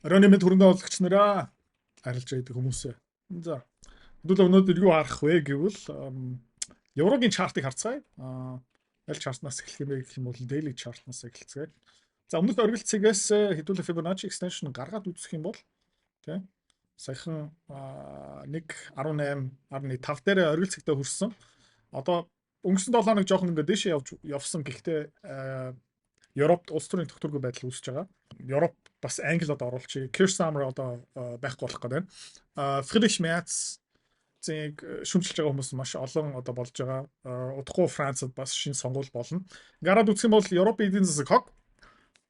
Оройн мэнд хөрөнгө оруулагч нараа, арилж байдаг хүмүүсээ. За. Хэдүүлээ өнөөдөр юу харах вэ гэвэл еврогийн chart ыг харцгаая. Аль chart наас эхлэх юм бэ гэх юм бол daily chart наас эхэлцгээе. За, өмнөх оргил цэгээс хэдүүлээ Fibonacci extension гаргаад үзэх юм бол, тий, саяхан 1.18.5 дээр оргил цэгтээ хүрсэн. Одоо өнгөрсөн 7 хоног жоохон ингээд дээшээ явж явсан. Гэхдээ Европт улс төрийн тогтворгүй байдал үүсэж байгаа. Европ бас Англид оруулчих. Keir Starmer одоо байхгүй болох гэдэг байна. Friedrich Merz зэг шүмжилж байгаа хүмүүс маш олон одоо болж байгаа. Удахгүй Францад бас шинэ сонгуул болно. Гараад үзэх юм бол Европын эдийн засаг хог.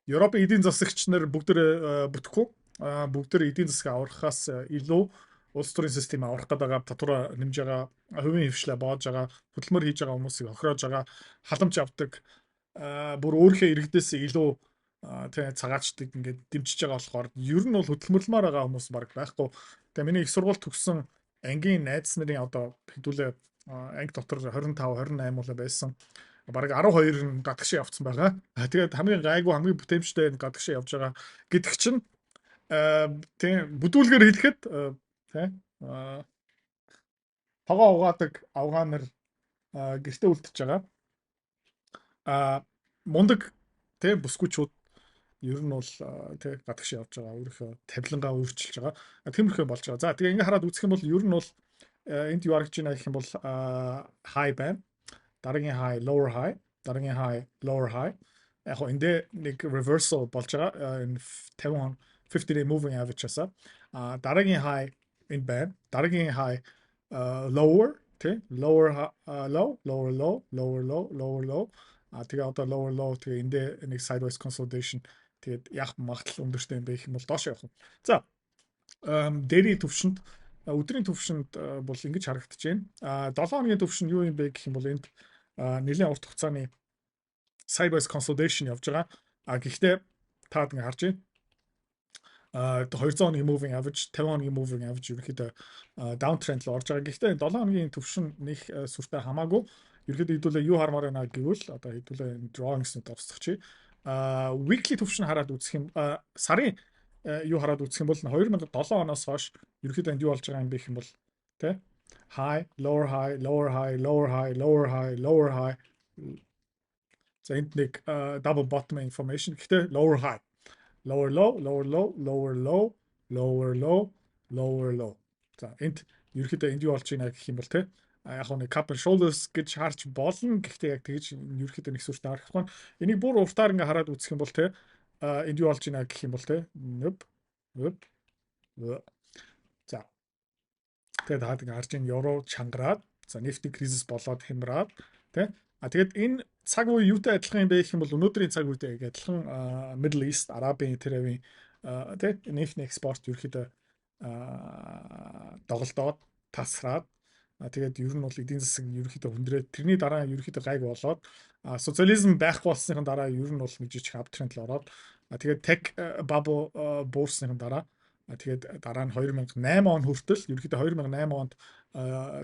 Европын эдийн засагч нар бүгд бүтэхгүй. Бүгд эдийн засгийг аврахаас илүү улс төрийн систем аврах гэдэг байгаа, татвараа нэмж байгаа, хувийн хэвшлээ боож байгаа, хөдөлмөр хийж байгаа хүмүүсийг хохироож байгаа, халамж авдаг, бүр өөрийнхөө иргэдээс илүү, тий, цагаачдаг ингээд дэмжиж байгаа болохоор ер нь бол хөдөлмөрлөмөр байгаа хүмүүс баг байхгүй. Тэгээ миний их сургууль төгссөн ангийн найз нарын одоо хэдүүлээ анги дотор 25 28 муулаа байсан. Бараг 12 нь гадагшаа явцсан байгаа. Тэгээд хамгийн гайгүй, хамгийн бүтээмжтэй нь гадагшаа явж байгаа гэдэг чинь, тийм, бүдүүлгээр хэлэхэд, тий, тогоо угаадаг авгаа нар гэрте үлдчихэж байгаа. Мундаг, тий, бүсгүүчүүд ер нь бол, тий, гадагш явж байгаа, өөрийнхөө тавилангаа өөрчилж байгаа. Тиймэрхүү болж байгаа. За, тэгээ ингээ хараад үзэх юм бол ер нь бол энд юу харагдаж байна гэх юм бол high байна. Дараагийн high lower high, дараагийн high lower high. Яг хоо эндээ нэг reversal болж байгаа. Энэ 50 50 day moving average-аса. Дараагийн high энд байна. Дараагийн high lower, тий, lower low, lower low, lower low, lower low. Тэгээ одоо lower low, тэгээ эндээ нэг sideways consolidation. Тэгээд яг магадлал өндөртэй юм бэ гэх юм бол доош явах. За, daily төвшөнд, өдрийн төвшөнд бол ингэж харагдаж байна. 7 хоногийн төвшөнд юу юм бэ гэх юм бол энд нэлээд урт хугацааны sideways consolidation явж байгаа. Гэхдээ та ингэ харж байна. 200 хоногийн moving average, 50 хоногийн moving average ерөнхийдөө downtrend л орж байгаа. Гэхдээ 7 хоногийн төвшин нэг сүртэй хамаагүй. Ерөнхийдөө хэдүүлээ юу хармаар байна гэвэл одоо хэдүүлээ энэ drawings-нууд орцох чи. Weekly төвшин хараад үзэх юм, сарын юу хараад үзэх юм бол 2007 оноос хойш ерөнхийдөө энд юу болж байгаа юм бэ гэх юм бол, тэ, high, lower high, lower high, lower high, lower high, lower high. За, энд нэг double bottom formation, гэхдээ lower high, lower low, lower low, lower low, lower low, lower low. За, энд ерөнхийдөө энд юу болж байна гэх юм бол, тэ, яг нэг cup and shoulders гэж харж болно. Гэхдээ яг тэгж ерөнхийдөө нэг сүртэй харахгүй. Энийг бүр уртаар ингээ хараад үзэх юм бол, тэ, энд юу болж байна гэх юм бол, тэ, нүп нүп. За, тэгээд хаад ингээ харж байна, евро чангараад, за, нефтийн кризис болоод хямраад, тэ. Тэгээд энэ цаг үе юутай адилхан юм бэ гэх юм бол өнөөдрийн цаг үетэй яг адилхан. Middle East, Арабын тэрвийн, тэ, нефтийн экспорт ерөнхийдөө доголдоод тасраад, тэгээд ер нь бол эдийн засаг ерөнхийдөө хүндрээд, тэрний дараа ерөнхийдөө гайг болоод, социализм байхгүй болсныхан дараа ер нь бол нэг жижиг uptrend л ороод, тэгээд tech bubble буурсныхан дараа, тэгээд дараа нь 2008 он хүртэл, ерөнхийдөө 2008 онд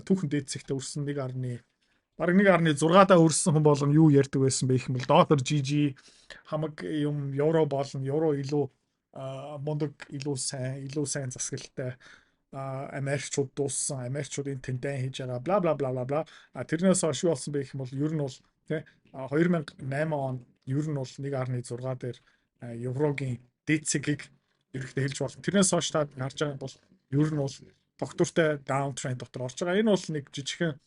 түүхэн дээд цэгтээ өрсөн, 1. бараг 1.6-даа өрсөн хүн болгон юу ярьдаг байсан бэ гэх юм бол доллар GG, хамаг юм евро болно, евро илүү мундаг, илүү сайн, илүү сайн засаглалтай, Америкчууд дууссан, Америкчууд энэ тенден хийж байгаа, бла бла бла бла бла. Тэрнээс хойш юу болсон бэ гэх юм бол ер нь бол, тий, 2008 онд ер нь бол 1.6 дээр еврогийн дээд цэгийг ерөнхийдөө хэлж болно. Тэрнээс хойш та харж байгаа бол ер нь бол тогтвортой down trend дотор орж байгаа. Энэ бол нэг жижигхэн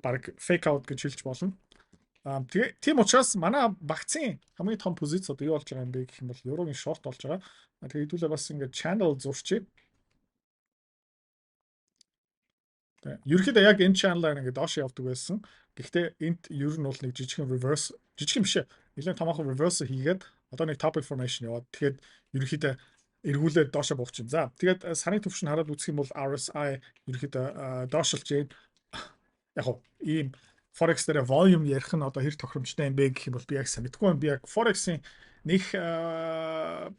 баг fake out гэж хэлж болно. Тэгээ тийм учраас манай багцын хамгийн том позиц одоо юу болж байгаа юм бэ гэх юм бол еврогийн short болж байгаа. Тэгээ хэдүүлээ бас ингээд channel зурчий. Ерөнхийдөө яг энэ channel-аар ингээд доош явдаг байсан. Гэхдээ энд ер нь бол нэг жижигхэн reverse, жижиг юм биш ээ. Нэлээд томоохон reverse хийгээд одоо нэг top formation яваад, тэгээд ерөнхийдөө эргүүлээд доошо буух чинь. За, тэгээд сарын түвшин хараад үзэх юм бол RSI ерөнхийдөө доошилж байна. Яг хоо ийм Forex дээр volume ярих нь одоо хэр тохиромжтой юм бэ гэх юм бол би яг сайн мэдэхгүй байна. Би яг Forex-ийн нэг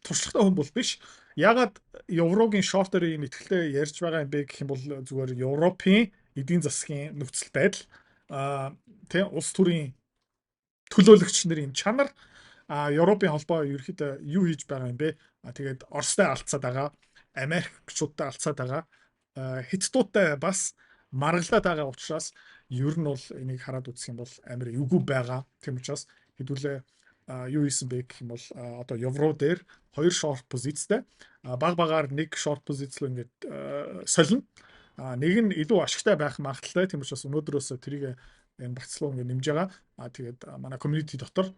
туршлагатай хүн бол биш. Ягаад еврогийн short оор ийм итгэлтэй ярьж байгаа юм бэ гэх юм бол зүгээр Европын эдийн засгийн нөхцөл байдал, тийм, улс төрийн төлөөлөгч нарын чанар, А Европын холбоо ерөөхдөө юу хийж байгаа юм бэ? А тэгээд Оростой алдсаад байгаа, Америкчуудтай алдсаад байгаа, Хятадуудтай бас маргалдаад байгаа учраас ер нь бол энийг хараад үзэх юм бол амар эвгүй байгаа. Тийм учраас хэдүүлээ юу хийсэн бэ гэх юм бол одоо евро дээр хоёр short позицтэй, баг багаар нэг short позиц руу ингээд солино. Нэг нь илүү ашигтай байх магадлалтай. Тийм учраас өнөөдрөөс тэрийг энэ багцлуу ингээд нэмж байгаа. Тэгээд манай community дотор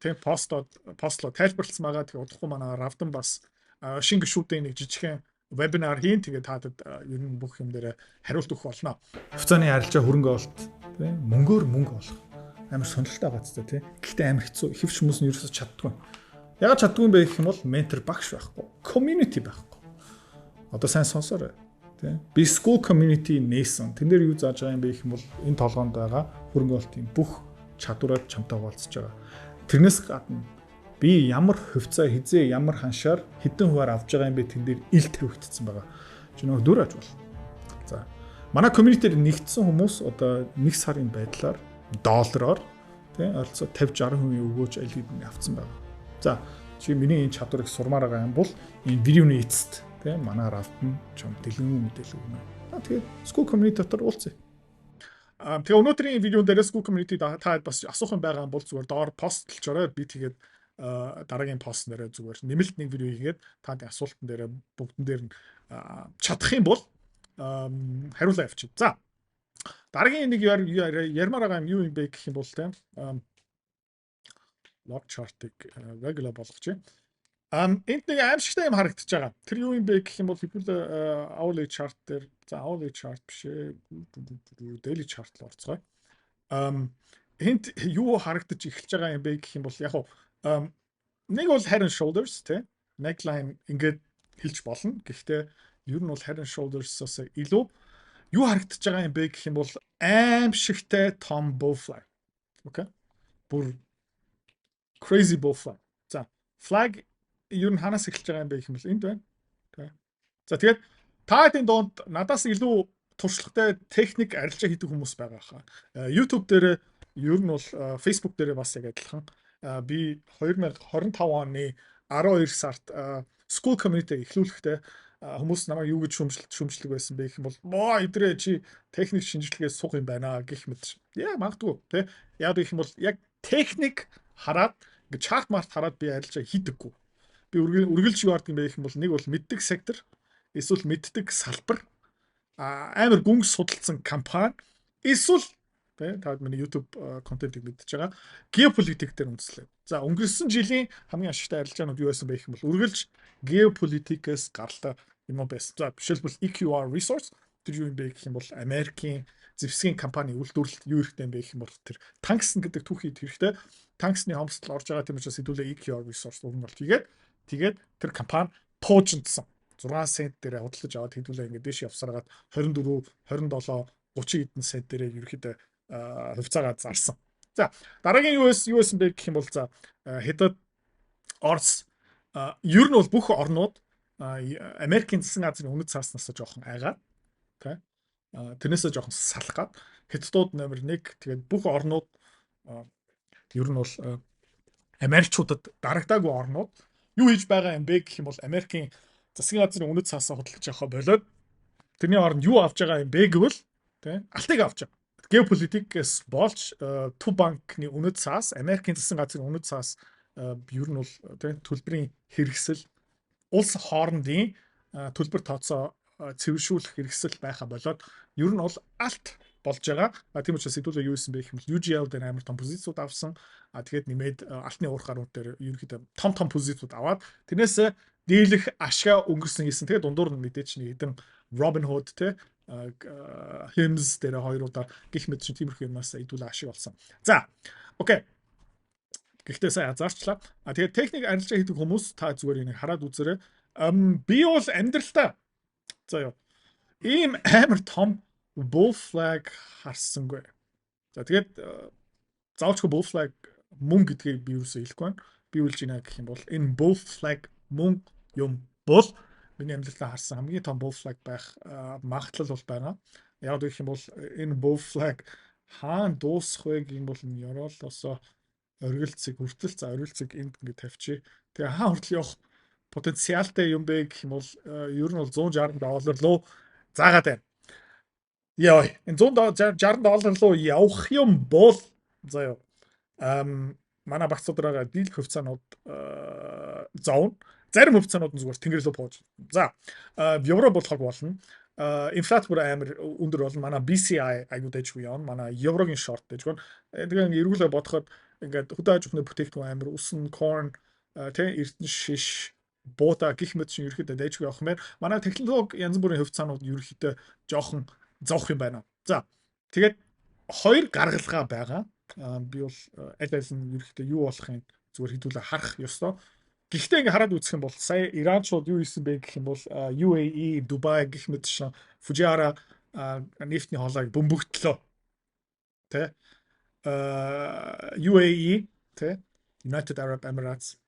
тийм постод постлоо тайлбарласан байгаа. Тэгээд удахгүй манай Равдан бас шинэ гишүүдийн нэг жижигхэн вебинар хийн. Тэгээд таадад ер нь бүх юм дээр хариулт өгөх болно. Хувьцааны арилжаа, хөрөнгө оруулалт, тийм, мөнгөөр мөнгө олох амар сонирхолтой байгаа ч тийм. Гэхдээ амар хэцүү. Хэвч хүмүүс нь ерөөсөж чаддгүй. Ягаад чаддгүй юм бэ гэх юм бол ментор багш байхгүй. Community байхгүй. Одоо сайн сонсоорой. Тийм. Би Skool community нээсэн. Тэн дээр юу зааж байгаа юм бэ гэх юм бол энэ толгоонд байгаа хөрөнгө оруулалтын бүх чадвараар чамтай хуваалцаж байгаа. Тэрнээс гадна би ямар хувьцаа хизээ, ямар ханшаар, хэдэн хувиар авж байгаа юм бэ, тэн дээр ил тавигдсан байгаа. Чи нөгөө дүр аж бол. За. Манай community-д нэгдсэн хүмүүс одоо нэг сарын байдлаар доллараар, тийм, ойролцоо 50 60% өгөөж аль хэдийн авцсан байна. За, чи миний энэ чадварыг сурмаар байгаа юм бол энэ видеоны эцэст, тийм, манай равт нь чам дэлгэн мэдээлэл өгнө. Аа, тэгээд Skool community дотор уулзъя. Аа, тэгээ өнөөдрийн видеон дээр Skool community та бас асуух юм байгаа юм бол зүгээр доор постлчорой. Би тэгээд дараагийн пост нэрээ зүгээр нэмэлт нэг видео хийгээд тааны асуултан дээр бүгдэн дээр нь чадах юм бол хариулаа явчих. За, дараагийн нэг ярмаар байгаа юм юу юм бэ гэх юм бол, тийм, log chart-ыг regular болгочих. Энд нэг аимшигтай юм харагдаж байгаа. Тэр юу юм бэ гэх юм бол хэдүүл hourly chart дээр, за, hourly chart биш ээ, daily chart руу орцгоё. Энд юу харагдаж эхэлж байгаа юм бэ гэх юм бол яг нэг бол head and shoulders, тий, neckline ингээд хэлж болно. Гэхдээ ер нь бол head and shoulders-аас илүү юу харагдаж байгаа юм бэ гэх юм бол аимшигтай том bull flag. Okay. Бүр crazy bull flag. За, flag ер нь ханаас эхэлж байгаа юм бэ гэх юм бол энд байна. Okay. За, тэгээд та хэдийн дунд надаас илүү туршлагатай техник арилжаа хийдэг хүмүүс байгаа хаа. YouTube дээр, ер нь бол Facebook дээр бас яг адилхан. Би 2025 оны 12 сард Skool community эхлүүлэхдээ хүмүүс намайг юу гэж шүмжлэг байсан бэ гэх юм бол моо идрээ чи техник шинжилгээ суг юм байна гэх мэт. Яа, магадгүй, тий. Яг гэх юм бол яг техник хараад, ингээ chart март хараад би арилжаа хийдэггүй. Би үргэлж юу ардг юм бэ гэх юм бол нэг бол мэддэг сектор эсвэл мэддэг салбар, амар гүн судалсан компани эсвэл, тий, та миний YouTube контентыг мэдчихэж байгаа, геополитик дээр үндэслээ. За, өнгөрсөн жилийн хамгийн ашигтай арилжаанууд юу байсан бэ гэх юм бол үргэлж геополитикээс гаралтай юм байсан. За, жишээлбэл EQR Resource, тэр юу юм бэ гэх юм бол Америкийн зэвсгийн компани үйлдвэрлэлт юу хэрэгтэй юм бэ гэх юм бол тэр tungsten гэдэг түүхий хэрэгтэй. Tungsten-ы хомсдол орж байгаа, тийм учраас хэдүүлээ EQR Resource өрнө болт хийгээд, тэгээд тэр компани пуужиндсан. 6 цент дээр худалдаж аваад хэдүүлээ ингээд дээш явсараад 24, 27, 30 хэдэн цент дээр ерөөхдөө хувьцаагаа зарсан. За, дараагийн юу байсан бэ гэх юм бол, за, Хятад, Орос, ер нь бол бүх орнууд Америкийн засгийн газрын үнэт цааснаас жоохон айгаад, тий, тэрнээсээ жоохон салах гад Хятадууд номер 1, тэгээд бүх орнууд, ер нь бол Америкчуудад дарагдаагүй орнууд юу хийж байгаа юм бэ гэх юм бол Америкийн засгийн газрын үнэт цаасаа худалдаж авах болоод тэрний оронд юу авч байгаа юм бэ гэвэл, тий, алтыг авч байгаа. Геополитикээс болж Төв банкны үнэт цаас, Америкийн засгийн газрын үнэт цаас, ер нь бол, тий, төлбөрийн хэрэгсэл, улс хоорондын төлбөр тооцоо цэвэршүүлэх хэрэгсэл байха болоод ер нь бол алт болж байгаа. А тийм учраас хэдүүлээ юу исэн бэ гэх юм бол UGL дээр амар том позициуд авсан. А тэгээд нэмээд алтны уур гарууд дээр ерөнхийдөө том том позициуд аваад тэрнээс дийлэх ашгаа өнгөрсөн хийсэн. Тэгээд дундуур нь мэдээч нэг хэдэн Robinhood, те, Hims дээр хоёр удаа гих мэт чинь тиймэрхүү юмнаас хэдүүлээ ашиг олсон. За. Okay. Гэхдээ сайн азарчлаа. А тэгээд техник арилжаа хийдэг хүмүүс та зүгээр энийг хараад үзээрэй. Би бол амьдралтаа, за ёо, ийм амар том bull flag харсангүй. За, тэгээд заавчгүй bull flag мөн гэдгийг би юусоо хэлэхгүй байна. Би үлж ийна гэх юм бол энэ bull flag мөн юм бол миний амьдралаа харсан хамгийн том bull flag байх магадлал бол байгаа. Яг гэх юм бол энэ bull flag хаана дуусах вэ гэх юм бол энэ ёроолоосоо Оргилцыг хүртэл, за, оргилцыг энд ингэ тавьчих. Тэгээ хаа хүртэл явах потенциалтай юм бэ гэх юм бол ер нь бол 160 доллар руу заагаад байна. Яа, энэ 160 доллар руу явах юм бол заяа. Манай багцуудаараа дийлэх хувьцаанууд зовно. Зарим хувьцаанууд нь зүгээр тэнгэр рүү бууж. За, евро болохог болно. Инфляц бүр амар өндөр болно. Манай BCI аягүй дажгүй явна. Манай еврогийн short дажгүй. Тэгээ эргүүлээ бодоход ингээд хөдөө аж ахуйн бүтээгдэхүүн амар өснө, corn тэ, эрдэнэ шиш, буута гэх мэт чинь ерөөхдөө дайжгүй явах юм байна. Манай технологи янз бүрийн хувьцаанууд ерөөхдөө жоохон зовх юм байна. За, тэгээд хоёр гаргалгаа байгаа. Би бол аль аль нь ерөөхдөө юу болохыг зүгээр хэдүүлээ харах ёстой. Гэхдээ ингээ хараад үзэх юм бол сая Иранчууд юу хийсэн бэ гэх юм бол UAE, Дубай гэх мэт шин Фужиара нефтний хоолойг бөмбөгтлөө. Тэ? UAE, тэ, United Arab Emirates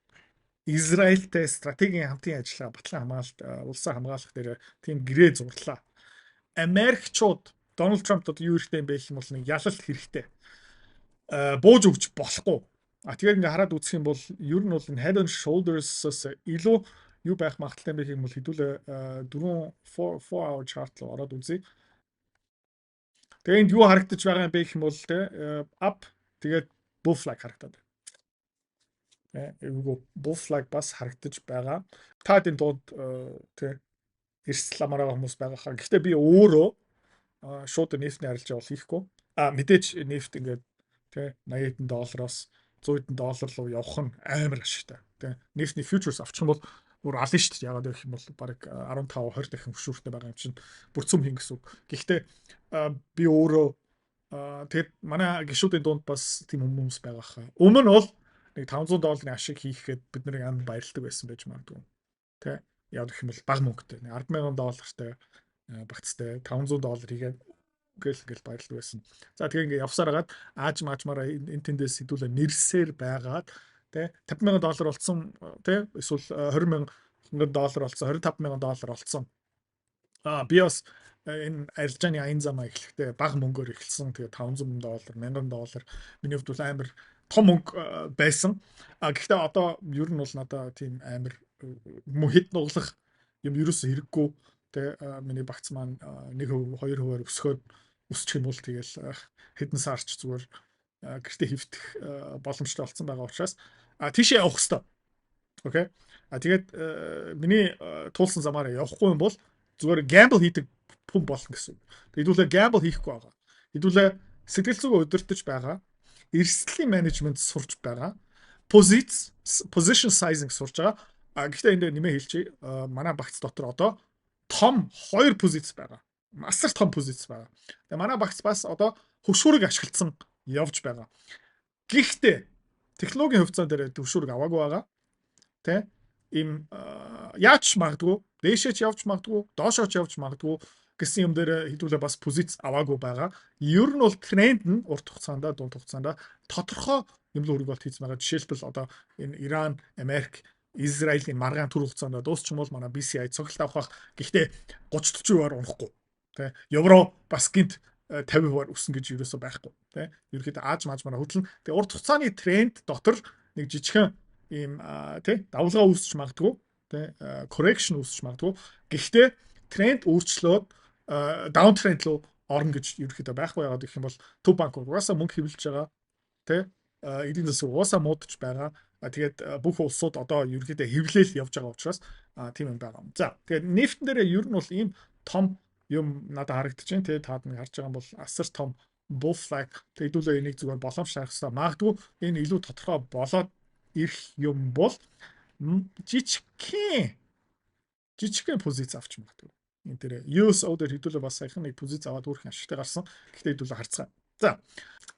Израильтэй стратегийн хамтын ажиллагаа батлан хамгаалалт, улсаа хамгаалах дээр тийм гэрээ зурлаа. Америкчууд, Дональд Трамп одоо юу хэрэгтэй юм бэ гэх юм бол нэг ялалт хэрэгтэй. Бууж өгч болохгүй. А тэгээд ингээ хараад үзэх юм бол ер нь бол энэ head and shoulders-аас илүү юу байх магадлалтай юм бэ гэх юм бол хэдүүлээ 4 4 hour chart руу ороод үзье. Тэгээ энд юу харагдаж байгаа юм бэ гэх юм бол те up, тэгээд bull flag харагдаад байна. Эвгүй bull flag бас харагдаж байгаа. Та энэ дунд тэ эрсдэл авмаар байгаа хүмүүс байгаа хаа. Гэхдээ би өөрөө шууд нефтний арилжаа бол хийхгүй. А мэдээж нефт ингээд тэ 80 хэдэн доллароос 100 хэдэн доллар руу явах нь амар ашигтай. Тэ, нефтний futures авчих юм бол бүр ална шүү дээ. Ягаад гэх юм бол баг 15 20 дахин хөшүүртэй байгаа юм чинь бүр цөм хийн гэсэн үг. Гэхдээ би өөрөө, тэгэд манай гишүүдийн дунд бас тийм хүмүүс байгаа хаа. Өмнө нь бол нэг 500 долларын ашиг хийхэд бид нарыг амар баярлдаг байсан байж магадгүй. Тэ? Яг гэх юм бол бага мөнгөтэй 10,000 доллартай багцтай 500 доллар хийгээд гэл ингээл баярлдаг байсан. За, тэгээ ингээ явсаар хагаад ааж маажмаараа энэ тэндээс хэдүүлээ нэрсээр байгаад тэ 50,000 доллар болцсон, тэ, эсвэл 20,000 доллар болцсон, 25,000 доллар болцсон. Аа, би бас энэ арилжааны аян замаа эхлэхдээ бага мөнгөөр эхэлсэн. Тэгээ 500 доллар, 1000 доллар миний хувьд бол амар том мөнгө байсан. А гэхдээ одоо ер нь бол надад тийм амар мөн хэд нуглах юм ерөөсөө хэрэггүй. Тэ, миний багц маань 1%, 2%-аар өсгөөд өсчих юм бол тэгэл хэдэн сарч зүгээр гэртээ хэвтэх боломжтой болсон байгаа учраас тийшээ явах хэвээр. Okay. А тэгээд миний туулсан замаараа явахгүй юм бол зүгээр gamble хийдэг хүн болно гэсэн үг. Хэдүүлээ gamble хийхгүй байгаа. Хэдүүлээ сэтгэл зүгээ удирдах байгаа. Эрсдлийн менежмент сурч байгаа. Position sizing сурч байгаа. А гэхдээ энэ дээр нэмээ хэлчихье. Манай багц дотор одоо том хоёр позиц байгаа. Асар том позиц байгаа. Тэгээ манай багц бас одоо хөшүүрэг ашигласан явж байгаа. Гэхдээ технологийн хувьцаан дээр төвшүүрэг аваагүй байгаа. Тэ? Им яаж магадгүй дээшээ ч явж магадгүй, доошоо ч явж магадгүй гэсэн юм дээр хэдүүлээ бас позиц аваагүй байгаа. Ер нь бол тренд нь урт хугацаанд, дунд хугацаанд тодорхой юм л үрэг болт хийсэн байгаа. Жишээлбэл, одоо энэ Иран, Америк, Израилийн маргаан түр хугацаанд дуусчих юм бол манай BCI цогцолт авах бах. Гэхдээ 30 40%-аар унахгүй. Тэ, евро бас гинт 50%-аар өснө гэж ерөөсөө байхгүй. Тэ, ерөөхдөө ааж маажмаараа хөдлөн. Тэгээ урт хугацааны тренд дотор нэг жижигхэн ийм тэ давлгаа үүсч магадгүй, тэ, correction үүсч магадгүй. Гэхдээ тренд өөрчлөөд down trend руу орно гэж ерөөхдөө байхгүй. Яагаад гэх юм бол төв банк угаасаа мөнгө хэвлэж байгаа, тэ, эдийн засаг угаасаа муудаж байгаа. Тэгээд бүх улсууд одоо ерөөхдөө хэвлээл явж байгаа учраас тийм юм байгаа. За, тэгээд нефтэн дээр ер нь бол ийм том юм надад харагдаж байна. Тэгээд таад нэг харж байгаа юм бол асар том bull flag. Хэдүүлээ энийг зүгээр боломж харах хэрэгтэй. Магадгүй энэ илүү тодорхой болоод ирэх юм бол жижигхэн жижигхэн позиц авч магадгүй. Энэ дээр USO дээр хэдүүлээ бас саяхан нэг позиц аваад өөрхөн ашигтай гарсан. Гэхдээ хэдүүлээ харцгаа. За.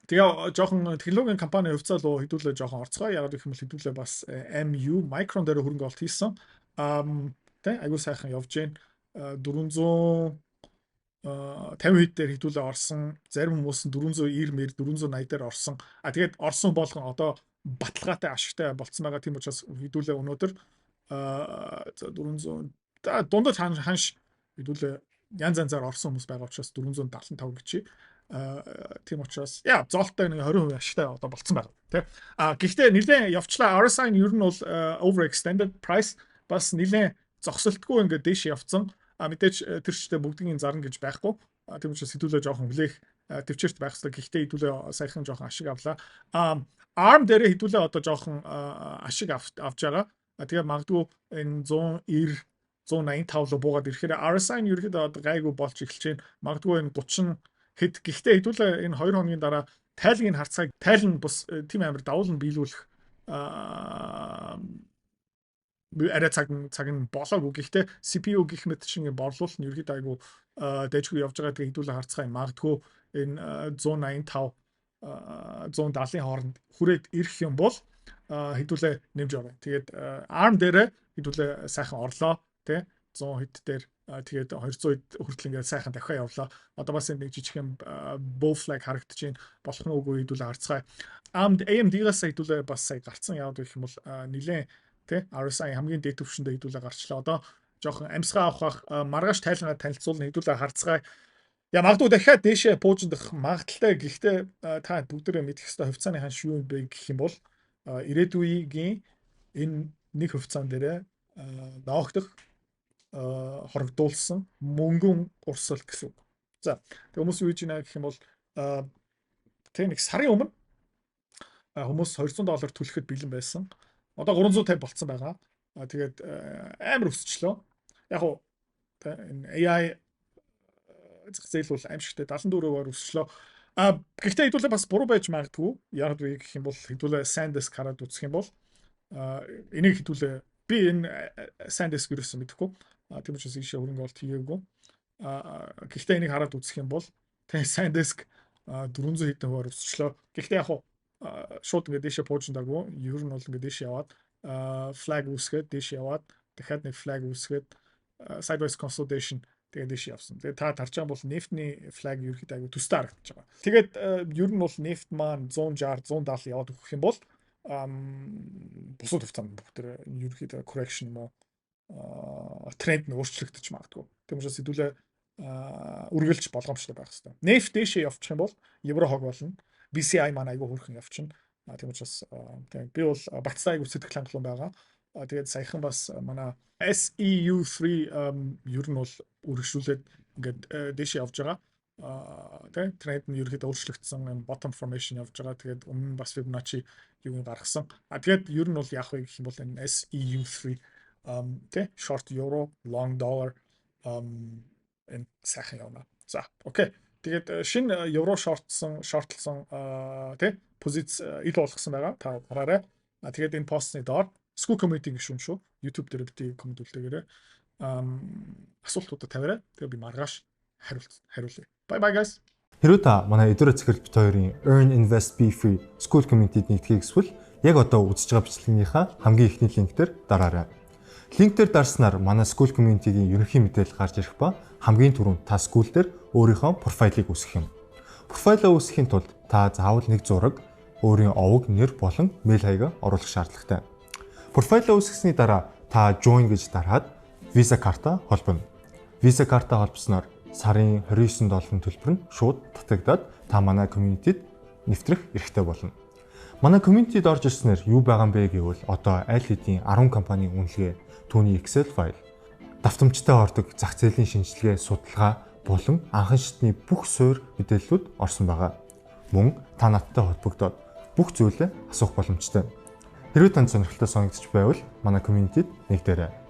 Тэгээ жоохон технологийн компани хувьцаа руу хэдүүлээ жоохон орцгоо. Яагаад гэх юм бол хэдүүлээ бас MU Micron дээр хөрөнгө оруулалт хийсэн. Тэ, айгуу сайхан явж гин 450 хэд дээр хэдүүлээ орсон. Зарим хүмүүс нь 490 мэр 480 дээр орсон. А тэгээд орсон болгон одоо баталгаатай ашигтай болцсон байгаа. Тийм учраас хэдүүлээ өнөөдөр за 400 за дундаж ханш хэдүүлээ янз янзаар орсон хүмүүс байгаа учраас 475 гэж. Тийм учраас яа, зоолттой нэг 20% ашигтай одоо болцсон байна тий. А гэхдээ нэлээд явчлаа. RSI нь ер нь бол overextended price, бас нэлээд зогсолтгүй ингээд дээш явцсан. А мэдээж тэр чигтээ бүгдийн зарна гэж байхгүй. Тийм учраас хэдүүлээ жоохон хүлээх төвчээрт байх хэрэгтэй. Гэхдээ хэдүүлээ саяхан жоохон ашиг авлаа. А ARM дээрээ хэдүүлээ одоо жоохон ашиг авч байгаа. Тэгээ магадгүй энэ 190 185 руу буугаад ирэхээр RSI нь ерөөхдөө одоо гайгүй болж эхэлж байна. Магадгүй энэ 30 хэд, гэхдээ хэдүүлээ энэ 2 хоногийн дараа тайлгийг харцгаая. Тайл нь бус тийм амар давуулан биелүүлэх арай цаг нь болоогүй. Гэхдээ CPU гэх мэт чинь борлуулалт нь ерөөхдөө айгүй дайжгүй явж байгаа. Тэгээ хэдүүлээ харцгаая. Магадгүй энэ 185 170-ын хооронд хүрээд ирэх юм бол хэдүүлээ нэмж орё. Тэгээд ARM дээрээ хэдүүлээ сайхан орлоо тий, 100 хэд дээр, тэгээд 200 хүртэл ингээд сайхан дахиад явлаа. Одоо бас нэг жижигхэн bull flag харагдаж байна. Болох нь үгүй, хэдүүлээ харцгаая. AMD AMD-гаас хэдүүлээ бас сая гарцсан. Яваад гэх юм бол нилээн тий, RSI хамгийн дээд түвшиндээ хэдүүлээ гарчлаа. Одоо жоохон амьсгаа авах, маргааш тайлангаа танилцуулна, хэдүүлээ харцгаая. Яа, магадгүй дахиад дээшээ пуужиндах магадлалтай. Гэхдээ та бүгдээрээ мэдэх ёстой хувьцааны ханш юу юм бэ гэх юм бол ирээдүйн энэ нэг хувьцаан дээрээ ноогдох, хорогдуулсан мөнгөн урсгал гэсэн үг. За, тэг хүмүүс юу хийж байна гэх юм бол тэг нэг сарын өмнө хүмүүс 200 доллар төлөхөд бэлэн байсан. Одоо 350 болцсон байгаа. Тэгээд амар өсчлөө. Яг уу энэ AI зах зээл бол аимшигтай 74%-аар өсчлөө. А гэхдээ хэдүүлээ бас буруу байж магадгүй. Яг вэ гэх юм бол хэдүүлээ SanDisk хараад үзэх юм бол энийг хэдүүлээ би энэ SanDisk ерөөсөн мэдэхгүй. Тийм учраас ийшээ хөрөнгө оруулалт хийгээгүй. А гэхдээ энийг хараад үзэх юм бол тэг SanDisk 400 хэдэн хувиар өсчлөө. Гэхдээ яг шууд ингээд дээшээ пуужиндаагүй. Ер нь бол ингээд дээшээ яваад flag үүсгээд, дээшээ яваад, дахиад нэг flag үүсгээд, sideways consolidation, тэгээд дээш явсан. Тэгээд та тарж байгаа бол нефтний flag ерөөхдөө айгу төстэй харагдаж байгаа. Тэгээд ер нь бол нефт маань 160 170 яваад өгөх юм бол бусад хувьцаанд бүгд ерөөхдөө correction юм уу, тренд нь өөрчлөгдөж магадгүй. Тийм учраас хэдүүлээ үргэлж болгоомжтой байх хэрэгтэй. Нефт дээшээ явчих юм бол евро хог болно. BCI маань айгүй хөөрхөн явчихна. Тийм учраас тийм, би бол багцтай айгүй сэтгэл хангалуун байгаа. Тэгээд саяхан бас манай SEU3 ер нь бол үргэлжлүүлээд ингээд дээшээ явж байгаа. Тийм, тренд нь ерөөхдөө өөрчлөгдсөн, юм bottom formation явж байгаа. Тэгээд өмнө нь бас Fibonacci юуг гаргасан. А тэгээд ер нь бол яах вэ гэх юм бол энэ SEU3 тий, short euro, long dollar энэ сайхан явна. За, окей. Тэгээд шинэ евро short лсон тий, позиц ил болгосон байгаа. Та хараарай. А тэгээд энэ постны доор School Community гишүүн шүү. YouTube дээр бити comment үлдээгээрэй. Асуултуудаа тавиарай. Тэгээ би маргааш хариулъя. Bye bye, guys. Хэрвээ та манай Эдүрэ Цэцэрлэг бит хоёрын Earn Invest Be Free School Community-д нэгдэхийг хүсвэл яг одоо үзэж байгаа бичлэгнийхаа хамгийн эхний link дээр дараарай. Link дээр дарснаар манай School Community-гийн ерөнхий мэдээлэл гарч ирэх ба хамгийн түрүүнд та School дээр өөрийнхөө профайлыг үүсгэх юм. Профайлаа үүсгэхийн тулд та заавал нэг зураг, өөрийн овог, нэр болон мэйл хаягаа оруулах шаардлагатай. Профайлаа үүсгэсний дараа та join гэж дараад Visa карта холбоно. Visa карта холбосноор сарын 29 долларын төлбөр нь шууд татагдаад та манай community-д нэвтрэх эрхтэй болно. Манай community-д орж ирснээр юу байгаа юм бэ гэвэл одоо аль хэдийн 10 компанийн үнэлгээ, түүний Excel файл, давтамжтай ордог зах зээлийн шинжилгээ, судалгаа болон анхан шатны бүх суурь мэдээллүүд орсон байгаа. Мөн та надтай холбогдоод бүх зүйлээ асуух боломжтой. Хэрвээ танд сонирхолтой санагдчих байвал манай community-д нэгдээрэй.